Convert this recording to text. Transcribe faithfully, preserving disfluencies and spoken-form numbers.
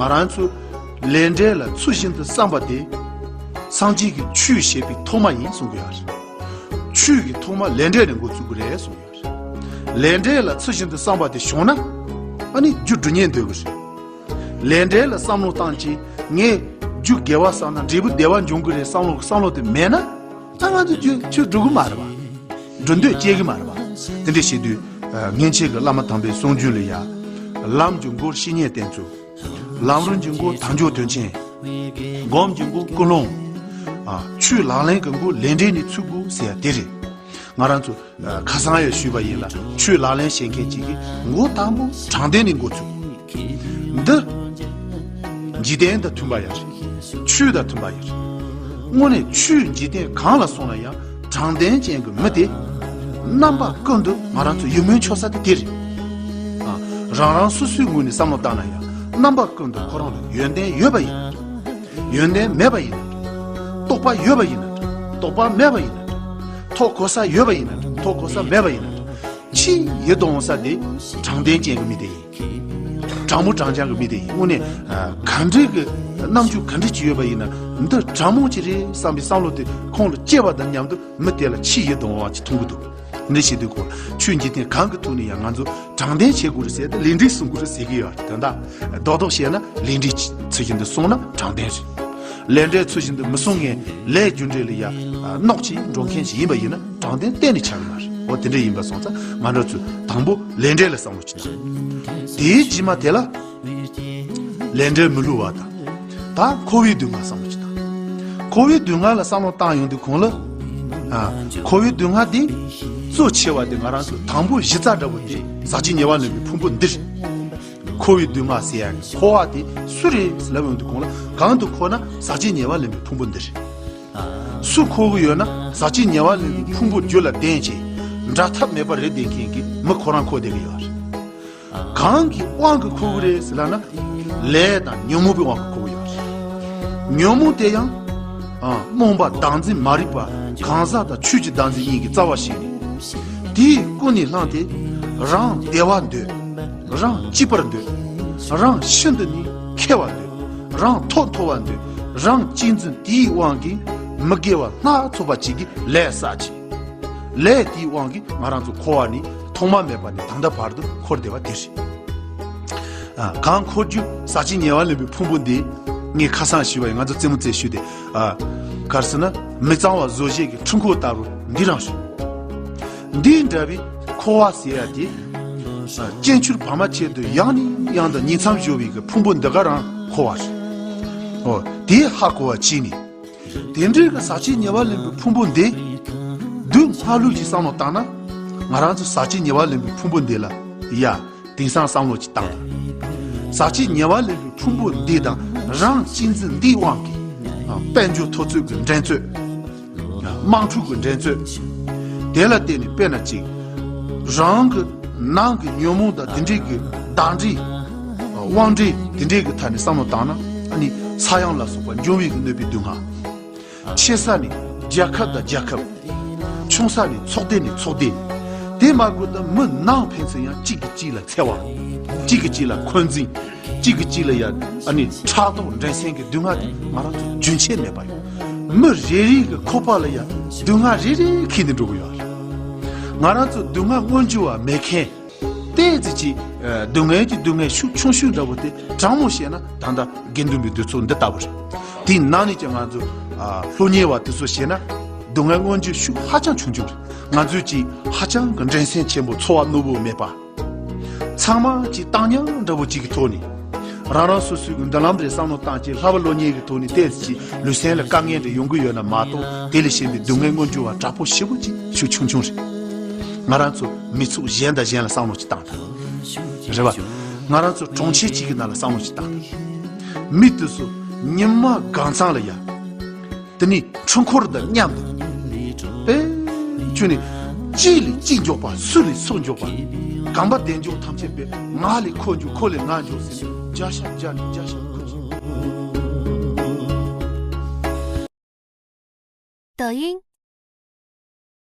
ང་རང་ཚོ་ལས་འབྲས་ལ་ཚུལ་བཞིན་དུ་བསམ་པ་དེ་སངས་རྒྱས་ཀྱི་ཆོས་བཤད་པའི་ཐོག་མ་ཡིན་གསུང་གི་ཡོད་རེད། ཆོས་ཀྱི་ཐོག་མ་ལས་འབྲས་ནས་འགོ་བཙུགས་ཀྱི་རེད་གསུང་གི་ཡོད་རེད། ལས་འབྲས་ལ་ཚུལ་བཞིན་དུ་བསམ་པ་དེ་བྱུང་ན་ཨ་ནི་རྒྱུ་འབྲས་གཉིས་འདོད་ཀྱི་རེད། ལས་འབྲས་ལ་བསམ་བློ་བཏང་བྱས་ངས་རྒྱུ་དགེ་བ་བསགས་ན་འབྲས་བུ་བདེ་བ་འབྱུང་གི་རེད་བསམ་བློ་བསམ་བློ་དེ་མེད་ན་ད་ང་ཚོ་རྒྱུ་ཆོས་འགྲུབ་གི་མ་རེད་བ། འགྲོ་འདོད་སྐྱེ་གི་མ་རེད་བ། དེ་འདྲ་བྱེད་དུས་སྔོན་ཆད་ཀྱི་བླ་མ་དམ་པའི་གསུང་རྒྱུན་ལ་ཡ། ལམ་གྱི་མགོར་བཤེས་གཉེན་བསྟེན་ཚུལ། ལམ་རིམ་གྱི་མགོ་དལ་འབྱོར་དོན་ཆེན། སྒོམ་གྱི་མགོ་ཀུན་སློང་། ཨ། ཆོས་ལག་ལེན་གྱི་མགོ་ལས་འབྲས་ནས་ཚུད་དགོས་ཟེར་ཡ་དེ་རེད། ང་རང་ཚོ་ཨ་ཁ་སང་ཡང་ཞུས་པ་ཡིན་ལ་ཆོས་ལག་ལེན་བྱེད་མཁན་གཅིག་གིས་མགོ་དང་པོ་དྲང་བདེན་ནས་འགོ་ཚུགས། འདི་འཇིག་རྟེན་དང་མཐུན་པ་ཡང་རེད། ཆོས་དང་མཐུན་པ་ཡང་རེད། དངོས་གནས་ཆོས་འཇིག་རྟེན་གང་ལ་སོང་ན་ཡང་དྲང་བདེན་ཅན་གྱི་མི་དེ་རྣམ་པ་ཀུན་ཏུ་ང་རང་ཚོ་ཡིད་སྨོན་འཆོར་ས་དེ་དེ་རེད། ཨ། རང་རང་སོ་སོའི་ངོས་ནས་བསམ་བློ་བཏང་ན་ཡང་རྣམ་པ་ཀུན་ཏུ་ཁོ་རང་ལ་ཡོན་ཏན་ཡོད་པ་ཡིན་ན་འདྲ། ཡོན་ཏན་མེད་པ་ཡིན་ན་འདྲ། རྟོགས་པ་ཡོད་པ་ཡིན་ན་འདྲ། རྟོགས་པ་མེད་པ་ཡིན་ན་འདྲ། ཐོབ་གོ་ས་ཡོད་པ་ཡིན་ན་འདྲ། ཐོབ་གོ་ས་མེད་པ་ཡིན་ན་འདྲ། ཆེས་ཡིད་དུ་འོང་ས་དེ་དྲང་བདེན་ཅན་གྱི་མི་དེ་ཡིན། དྲང་མོ་དྲང་རྐྱང་གི་མི་དེ་ཡིན། དངོས་གནས་ཨ་ག་འདྲ་གི་རྣམ་འགྱུར་ག་འདྲ་ཅིག་ཡོད་པ་ཡིན་ན་འདི་དྲང་མོ་ཅིག་རེད་བསམ་པའི་བསམ་བློ་དེ་ཁོང་ལ་སྐྱེས་པ་དང་མཉམ་དུ་མི་དེ་ལ་ཆེས་ཡིད་དུ་འོང་བ་ཅིག་མཐོང་གི་འདུག་འདི་བྱེད་དུས་ཁོ་ཆོས་འཇིག་རྟེན་གང་གི་ཐོག་ནས་ཡང་ང་ཚོ་དྲང་བདེན་བྱེད་དགོས་རེད་ཟེར་ཏེ་ལས་འབྲས་སྲུང་དགོས་རེད་ཟེར་གི་ཡོད་རེད། དོན་དག་རྡོག་རྡོག་བཤད་ན་ལས་འབྲས་ཚུལ་བཞིན་དུ་སྲུང་ན་དྲང་བདེན་རེད། ལས་འབྲས་ཚུལ་བཞིན་དུ་མི་སྲུང་མཁན་ལས་རྒྱུ་འབྲས་ལ་ཡ་གནོད་ཅིག་འགྲོ་མཁན་ཞིག་ཡིན་པ་ཡིན་ན་དྲང་བདེན་གཏན་ནས་ཆགས་ཀྱི་མ་རེད། འོ་དེ་འདྲ་ཡིན་པ་སོང་ཙང་ང་རང་ཚོས་དང་པོ་ལས་འབྲས་ལ་བསམ་བློ་ཅིག་གནང་། དེའི་རྗེས་མ་དེ་ལ་ལས་འབྲས་མི་བསླུ་བ་དང་། ད་འཁོར་བའི་སྡུག་བསྔལ་བསམ་བློ་ཅིག་བཏང་། འཁོར་བའི་སྡུག་བསྔལ་ལ་བསམ་བློ་བཏང་ཡོང་དུས་གོང་ལ། ཨ། འཁོར་བའི་སྡུག་བསྔལ་དེ་གཙོ་ཆེ་བ་དེ་ང་རང་ཚོ་དང་པོ་གཞི་རྩ་འདྲ་བོ་དེ་ཟག་བཅས་ཉེ་བར་ལེན་པའི་ཕུང་པོ་འདི་རེད། འཁོར་བའི་སྡུག་བསྔལ་ཟེར་ཡ་གི་འཁོར་བ་དེ་སུ་རེད་ལབ་ཡོང་དུས་གོང་ལ་གང་དུ་འཁོར་ན་ཟག་བཅས་ཉེ་བར་ལེན་པའི་ཕུང་པོ་འདི་རེད། སུ་འཁོར་གི་ཡོད་ན་ཟག་བཅས་ཉེ་བར་ལེན་པའི་ཕུང་པོ་རྒྱུད་ལ་ལྡན་ཅིང་འདྲ་ཐབས་མེད་པར་རེ་ལྡན་མཁན་གྱི་མི་ཁོ་རང་འཁོར་བསྡད་ཀྱི་ཡོད་རེད། གང་གི་དབང་གིས་འཁོར་གྱི་རེད་ཟེར་ལབ་ན། ལས་དང་ཉོན་མོངས་པའི་དབང་གིས་འཁོར་གྱི་ཡོད་རེད། ཉོན་མོངས་དེ་ཡང་། ཨ། རྨོངས་པ་བདག་འཛིན་མ་རིག་པ་གང་ཟག་དང་ཆོས་ཀྱི་བདག་འཛིན་གཉིས་ཀྱི་རྩ་བ་བྱས་ནས། དེས་ཀུན་ནས་བསླངས་ཏེ། རང་བདེ་བ་འདོད། རང་སྐྱིད་པར་འདོད། རང་ཤིན་ཏུ་ནས་མཁས་པར་འདོད། རང་ཐོག་མཐོ་བར་འདོད། རང་གཅེས་འཛིན་དེའི་དབང་གིས་མི་དགེ་བ་སྣ་ཚོགས་པ་ཅིག་གིས་ལས་བསགས་ཀྱི། ལས་དེའི་དབང་གིས་ང་རང་ཚོ་འཁོར་བ་ནས་ཐོག་མ་མེད་པ་ནས་ད་ལྟ་བར་དུ་འཁོར་བསྡད་པ་དེ་རེད། ཨ། གང་འཁོར་རྒྱུ་ཟག་བཅས་ཉེ་བར་ལེན་པའི་ཕུང་པོ་འདི། ངས་ཁ་སང་ཞུས་པ་ཡིན། ང་ཚོ་རྩེད་མོ་རྩེ་ཞུས་ཏེ། ཨ། ག་རེ་ཟེར་ན་མི་གཙང་བ་བཟོ་བྱེད་ཀྱི་འཕྲུལ་འཁོར་ལྟ་བུ་འདི་རང་བྱུང་། འདི་འདྲ་བའི་འཁོར་བ་ཟེར་ཡ་དེ། ཨ། གཅེན་གཅུང་བར་མ་ཆད་དུ་ཡང་ནས་ཡང་དུ་ཉིང་མཚམས་སྦྱོར་བའི་གི་ཕུང་པོ་འདི་ག་རང་འཁོར་བ་རེད། ཨོ། དེ་ཧ་གོ་བ་བྱས་ནས། དེ་འདྲའི་གི་ཟག་བཅས་ཉེ་བར་ལེན་པའི་ཕུང་པོ་འདི། སྡུག་བསྔལ་ལུགས་ཀྱི་བསམ་བློ་བཏང་ན། ང་རང་ཚོ་ཟག་བཅས་ཉེ་བར་ལེན་པའི་ཕུང་པོ་འདི་ལ་ཡ། དེང་སང་བསམ་བློ་ཅིག་བཏང་། ཟག་བཅས་ཉེ་བར་ལེན་པའི་ཕུང་པོ་འདི་དང་རང་གཅེས་འཛིན་འདིའི་དབང་གིས། དཔལ་འབྱོར་ཐོབ་ཚོད་ཀྱི་འགྲན་རྩོད། དམངས་ཁྲོད་ཀྱི་འགྲན་རྩོད། དེ་ལ་བརྟེན་ནས་དཔེར་ན་ཅིག་རང་གི་ནང་གི་ཉོན་མོངས་དང་དེ་འདྲའི་གི་བདག་འབྲས། དབང་འབྲས་དེ་འདྲའི་གི་ཐད་ནས་བསམ་བློ་བཏང་ན་ཨ་ནི་ས་ཡོམ་ལ་སོགས་པ་འབྱུང་བའི་གི་གནོད་པའི་སྡུག་བསྔལ། ཆེ་ས་ནས་རྒྱལ་ཁབ་དང་རྒྱལ་ཁབ། ཆུང་ས་ནས་ཚོགས་སྡེ་ནས་ཚོགས་སྡེ། དེ་མ་དགོས་ད་མི་ནང་ཕན་ཚུན་ཡང་གཅིག་གིས་གཅིག་ལ་འཚེ་བ། གཅིག་གིས་གཅིག་ལ་འཁོན་འཛིན། གཅིག་གིས་གཅིག་ལ་ཡ་ཨ་ནི་ཕྲག་དོག་འགྲན་སེམས་ཀྱི་སྡུག་བསྔལ་དེ་ང་རང་ཚོ་རྒྱུན་ཆད་མེད་པ་ཡོད། མི་རེ་རེ་གི་ཁོག་པ་ལ་ཡ་སྡུག་བསྔལ་རེ་རེ་འཁྱེར་ནས་འགྲོ་གི་ཡོད་རེད། ང་རང་ཚོ་སྡུག་བསྔལ་མངོན་གྱུར་བ་མེད་མཁན། ཏོག་ཙམ་ཅིག་ཨ། སྡུག་བསྔལ་གྱི་སྡུག་བསྔལ་ཤུགས་ཆུང་ཤོས་འདྲ་བོ་དེ་དྲང་མོ་བཤད་ན་ད་ལྟ་དགེ་འདུན་པའི་འདུ་ཚོགས་འདི་ལྟ་བུ་རེད། དེའི་ནང་ནས་ཀྱང་ང་ཚོ་ཨ། སློབ་གཉེར་བ་དེ་ཚོ་བཤད་ན་སྡུག་བསྔལ་མངོན་གྱུར་ཤུགས་ཧ་ཅང་ཆུང་ཆུང་རེད། ང་ཚོས་ཀྱིས་ཧ་ཅང་གི་འགྲན་སེམས་ཆེན་པོ་ཚོར་བ་རྣོ་པོ་མེད་པ། ཚང་མ་ཅིག་བཏང་སྙོམས་འདྲ་བོ་ཅིག་གི་ཐོག་ནས། རང་རང་སོ་སོའི་གི་མདུན་ལམ་རེ་བསམ་བློ་བཏང་བྱས་བསླབ་པ་སློབ་གཉེར་གྱི་ཐོག་ནས་ཏོག་ཙམ་ཅིག་ལུས་སེམས་ལ་དཀའ་ངལ་འདྲ་ཡོང་གི་ཡོད་ན་མ་གཏོགས་དེ་ལས་གཞན་པའི་སྡུག་བསྔལ་མངོན་གྱུར་བ་དྲག་པོ་ཞེ་པོ་ཅིག་ཤུགས་ཆུང་ཆུང་རེད། ང་རང་ཚོ་མི་ཚོགས་གཞན་དང་གཞན་ལ་བསམ་བློ་ཅིག་བཏང་དང་། རེད་བ། ང་རང་ཚོ་གྲོང་ཁྱེར་གཅིག་གི་ནང་ལ་བསམ་བློ་ཅིག་བཏང་དང་། མི་དེ་ཚོ་ཉི་མ་གང་ཚང་ལ་ཡ། དེ་ནི་འཕྲུལ་འཁོར་དང་མཉམ་དུ། ཨེ། ཁྱོད་ནི། གཅིག་ལས་གཅིག་མགྱོགས་པ་སུ་ལས་སུ་མགྱོགས་པ། གོམ་པ་བདེ་མགྱོགས་ཐམས་ཅད་པས་ང་ལས་ཁོ་མགྱོགས་ཁོ་ལས་ང་མགྱོགས་ཟེར་ནས་བརྒྱ་ཆ་བརྒྱ་ནས་བརྒྱ་ཆ་དགུ་བཅུ། 抖音